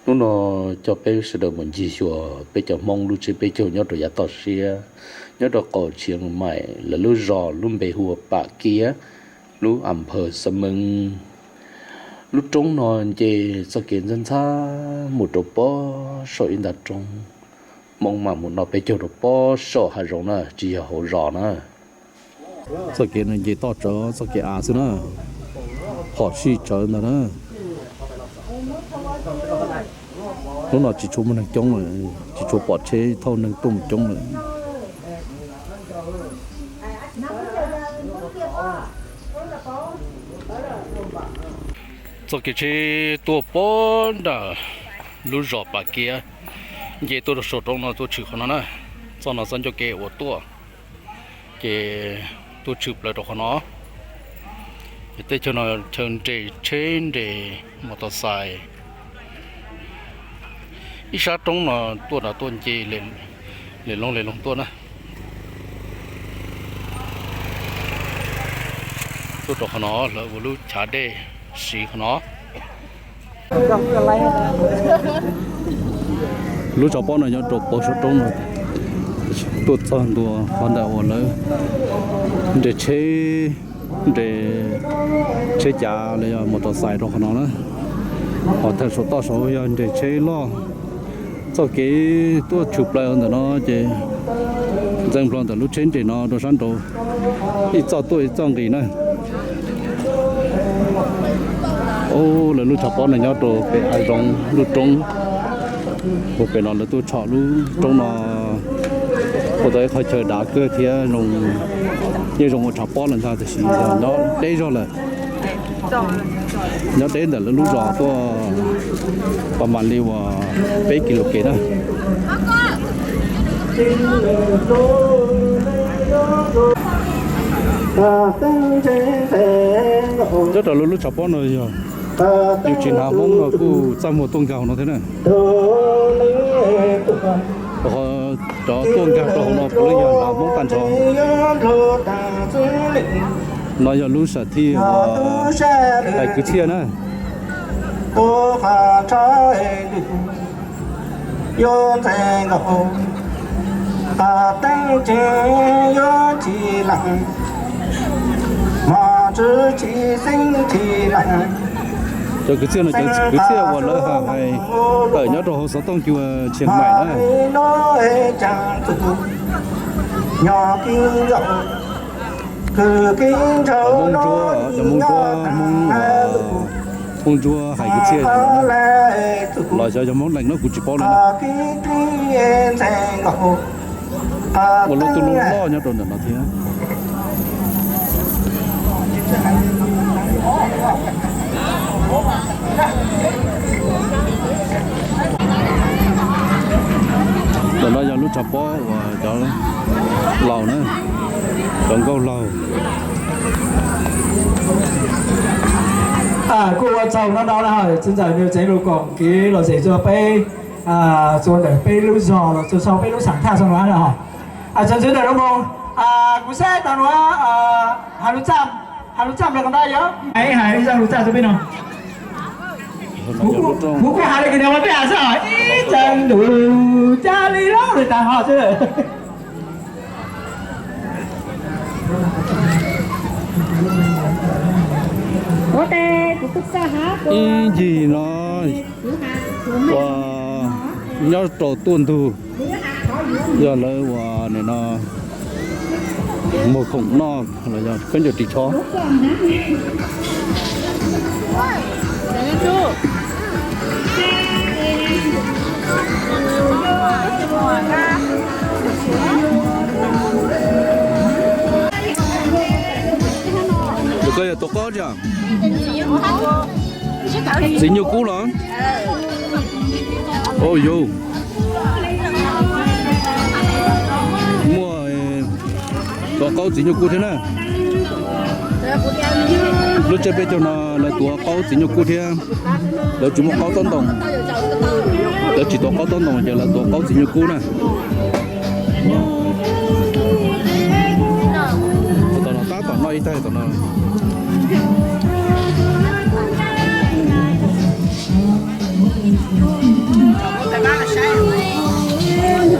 Hnub no coj peb sawv daws mus ncig xyuas peb cov Hmoob lub tsiab peb caug nyob rau yav toj siab, nyob rau qaum Tshiav Maim, lawv lub zos lub npe hu ua Pam Kiab, lub a phaw Xa Meeb. Lub roob no nce txoj kev ntxhab ntxhab mus rau pob saum ib nta roob, Hmoob mam mus noj peb caug rau pob saum hav zoov na, tsis yog hauv zos na. Txoj kev no nce toj tsawv txoj kev av xwb na, phom sij tsawv ntag na. Hnub no tsis tshua muaj neeg coob lawm, tsis tshua pom tsheb thauj neeg tuaj mus coob lawm. Txoj kev tsheb tuaj pob nram lub zos Pam Kiab, nce tuaj rau saum roob no tuaj tshwm qhov no na. Txoj no txoj ncauj ke uas tuaj, ces tuaj tshwm plaws rau qhov no. Ces teb chaws no chaw nres tsheb nres mos tos xais. Ib sab roob no tuaj nrad tuaj nce le loog le loog tuaj na. Tuaj rau qhov no lawv ua lub chav dej siv qhov no. Lub tshav pob no nyob rau puag saum roob no, tuaj txog ntua qhov ntawm uas lawv nres tsheb, nres tsheb cav los yog mos tos xais rau qhov no na. Ho thaum saum toj saud yog nres tsheb loj. Txoj kev tuaj tshwm plaws ntawm no ces ntxeev nplo ntawm lub tsheb nres no rau sab nraud, ib txoj tuaj ib txoj nqis na. Lawv lub tshav pob no nyob rau pem hav zoov lub roob, puag pem no lawv tuaj tshom lub roob no. Ua tau ib qhov chaw dav kawg thiab, yeej zoo ua tshav pob lawm ntag, tiam sis yog nyob deb zog lawm. Nyob deb ntawm lawv lub zos tuaj pas mam li uas peb kis lus kev na. Nyob rau lub, lub tshav pob no yog yus tsis hnav Hmoob no kuj txaj muag tuaj nkag hauv no thiab na. Rov tuaj nkag rau hauv no puav leej yog hnav Hmoob tag nrho. No yog lub sam thij uas hais kwv txhiaj na. Cov kwv txhiaj no cov kwv txhiaj uas lawv hais tawm nyob rau hauv xov tooj cua Tshiav Maim na. Hmoob Ntsuab, cov Hmoob Ntsuab, Hmoob, Hmoob Ntsuab hais kwv txhiaj los xyov yog Hmoob Lees no kuv tsis paub li na. Ua lub tub lub loj nyob rau ntawm no thiab. Ntawm no yog lub tshav pob uas cov laus na, cov nkauj laug. Kuj ua tsaug no no na, txiv ntxawm nws tseem lus koom kev lom zem rau peb, txua ntawm peb lub zos los txua sau peb lub xam thaj xo no na. Txhua ntxwv ntawm no mus, kuv saib tau no, ha lub txaj, ha lub txaj nplo ko ntag yog hais hais zaj lub txaj rau peb no. Kuv kuj hais li kws no peb has xwb, ib txhia ntus cas li loj li tas ho xwb. Ib ncig no uas nyob rau tuaj ntug yog lawv uas nim no muag khoom noj los yog khaub ncaws ris tsho. Tus ko yog tus qaub tsi? Txiv nyuj kub los? Au yau, muaj tus qaub txiv nyuj kub thiab na. Lub tsiab peb caug no lawv tuav qaub txiv nyuj kub thiab. Lawv tsis muaj qaub taub ntoo, lawv tsis tuav qaub taub ntoo ces lawv tuav qaub txiv nyuj kub na. Tom no tab tom noj ib taig tom no.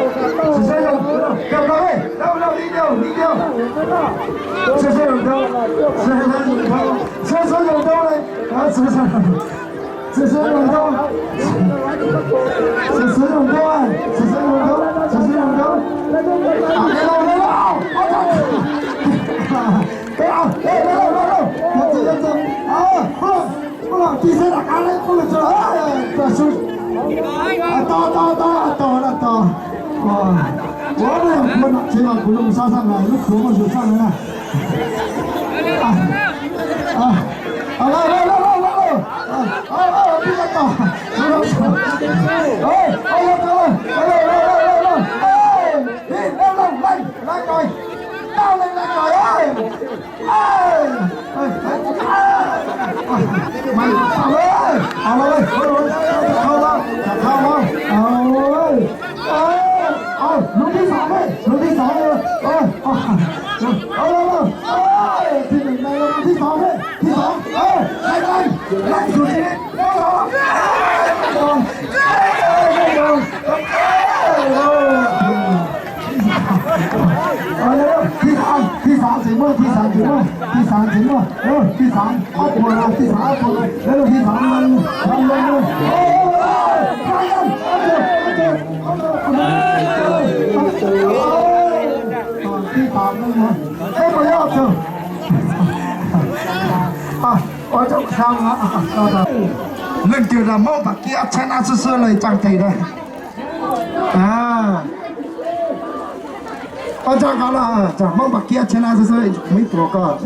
Sawv sawv zoo, zoo zoo, li ntau, li ntau. Sawv sawv zoo, zoo zoo, sawv sawv zoo, zoo zoo, sawv sawv zoo, zoo zoo, sawv sawv zoo zoo, sawv sawv zoo zoo, sawv sawv zoo zoo, sawv sawv zoo zoo. Li lauj, li lauj. Li lauj, li lauj. Yog txawm, yog txawm. Kuv los tig saib tom qab li, kuv los txog, tau, tau, tau, tau, tau. Ua, ua, kuv nom tsev los kuv zoo sab sab na, lub kuv muaj zoo sab na. Lauj, lauj, lauj, lauj, lauj. Tib tau tos. Lauj, lauj, lauj, lauj, lauj. Lauj, lauj, lauj, lauj, lauj. Tau leej laij kawg. Mas, au, au, au, au, au, au, au, au, au, lub thib xav, lub thib xav, au, au, au, thib xav, thib xav, leej, leej, leej, thib xav, thib xav tsis muaj, thib xav tsis muaj, thib xav tsis muaj, thib xav ob puas, thib xav ob puas, thib xav, thib xav, leej twg los Hmoob Vam Kiab tshab nab xwb xwb los tsaa tes na. Ua tsaug koj los, Hmoob Vam Kiab tshab nab xwb xwb, kuv ib puas koj.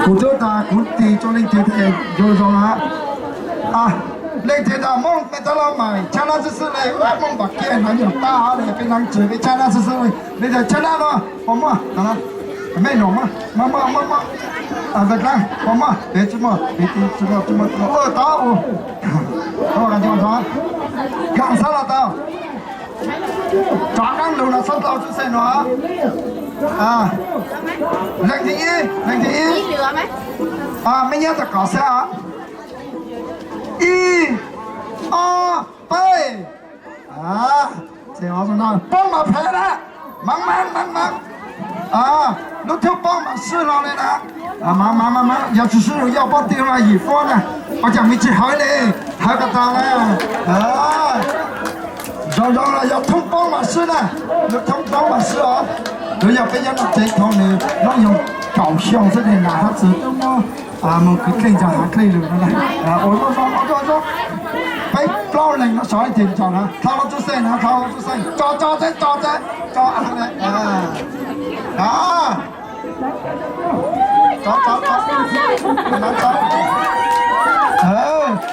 Kuv twb tas kuv tis rau leej twg tes zoo zoo na. Leej twg tas Hmoob Vam Kiab los mas tshab nab xwb xwb li, Hmoob Vam Kiab hnov nyuam tab li peb neeg tsev peb tshab nab xwb xwb li, leej twg tshab nab no puas muaj? Mej no mas, mas, mas, mas, mas, a, ntawd dlaab, mas, mas, peb tsi muaj, peb tsi muaj, tsi muaj, tsi muaj, tau, u, tau, kaam xab los tau. Tsov qaab lug no txhob tau tub xeem no. Leej thib ib, leej thib ib. Mej nyob tau kom xwb os. Ib, ob, peb. Poob mas phem na. Maam, maam, maam, maam. Lub thoob poob mas swb hlo li na. Maam, maam, maam, maam, yog tsi swb yog pob tw mas yim puab na. Ua caag mej tsi hawv li, hawv ko taag na. Zoo zoo los yog thoob poob mas swb na. Lub thoob poob mas swb os. Lub yog peb nyob nram tsev thaum nws noob yoog kaum xyoo xwb ne, nam hab txwv tub muab mus kwv dlej nrog hav dlej lug no na. Ua zoo zoo zoo zoo. Peb plaub leeg no sov ib teg nrog na, dlhau lub tub xeem na, dlhau lub tub xeem, tso tso tso tso tso.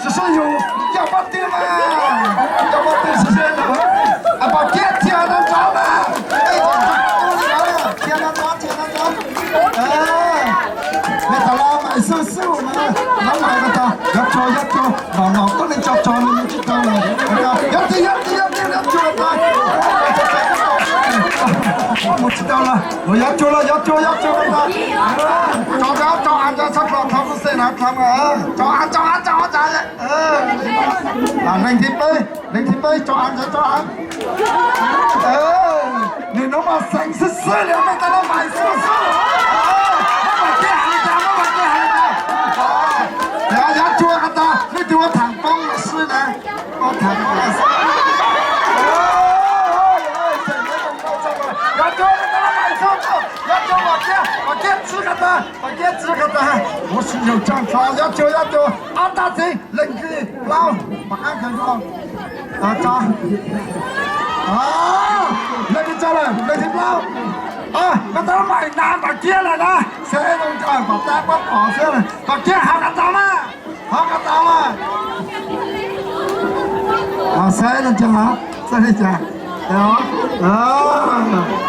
Sib sib yug, yog pob tw mas, yog pob tw sib sib yug. Pom kiag txhia no tsov mas, txhia no tsov, txhia no tsov. Mej tas los mais xub xub na, noob mais ko tas, yog cuag yog cuag, nom nom tuab neeg tso tso nws mus tsi tau lawm. Yog tsi yog tsi yog tsi yog cuag tas, mus tsi tau lawm, luag yog cuag los yog cuag yog cuag tas. Tso tso tso, a, tso tso, dlhau tub xeem na, dlhau, tso a, tso a, tso a. Leej thib peb, leej thib peb, tso a, tso a. Nws noob mas xeem xwb xwb li, mej tas los mais xwb xwb. Muab mas kiag heev tas, muab mas kiag heev tas. Yog cuag ko tas, leej twg ua thaam poob los swb na. Ua thaam poob los swb. Yog cuag ko tas los mais xwb xwb, yog cuag mas kiag, mas kiag txwv ko tas, mas kiag txwv ko tas. Ua sib yug tsaaj tso, yog cuag, yog cuag, ob tag txiv, leej thib plaub, mas qab kawg nkaus. Tso. Leej thib tso lawm, leej thib plaub. Ko tas los mais na, mas kiag lawm na. Xeb zoo tso, pom tab puab pom xwb lawm, mas kiag hab ko tas mas. Hab ko tas mas. Xeb zoo tso, xeb li cas.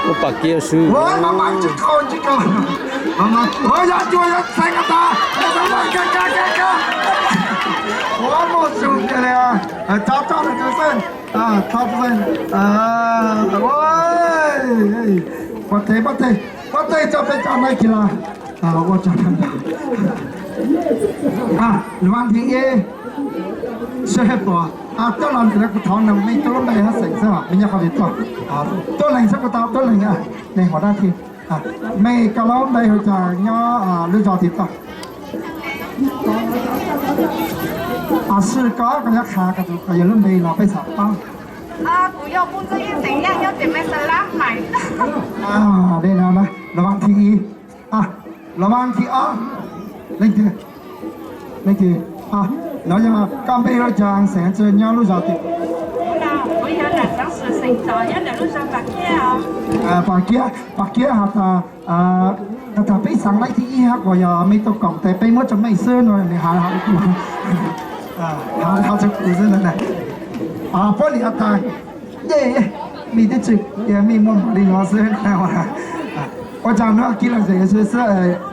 Ua pom kiag swb. Mas mas tsi khaus tsi khaus. Mas mas, ua yog cuag yog xeem ko tas. Ua muaj zoo tiag li. Tso tso lawm tub xeem. Tso tub xeem. Pob teg, pob teg, pob teg tso peb tso na kis los. Ua tsaug. Lub vaab thib ib, seb puas tuaj los ntawm kuv thov noog mej tuaj lub npe hab xeem xwb, mej nyob qhov twg tuaj. Tuaj leeg xwb kuv tau, tuaj leeg, neeg huam dab tsi. Mej koj lub npe hu cas, nyob lub zos twg tuaj? Sib koj, koj nyob qha koj yog lub npe los peb xav paub. Li no, lub vaab thib ib. Lub vaab thib ob, leej twg? Leej twg? Nov yog koj npe hu cas, xeem tsi, nyob lub zos twg? Pom Kiab, Pom Kiab has tas, has tas peb xaav leej thib ib hab, kuas yog mej tuaj koom tes peb muab rua mej xwb no, nws has has rua kuv, has has rua kuv xwb na. Puab nim has tas, yej, mej twb tsi, mej muaj npaum li no xwb. Ua cas no kis lom zem xwb xwb,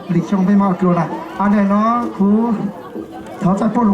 lwm xyoo peb mam ua dlua na. Nim no kuv thov txaij puab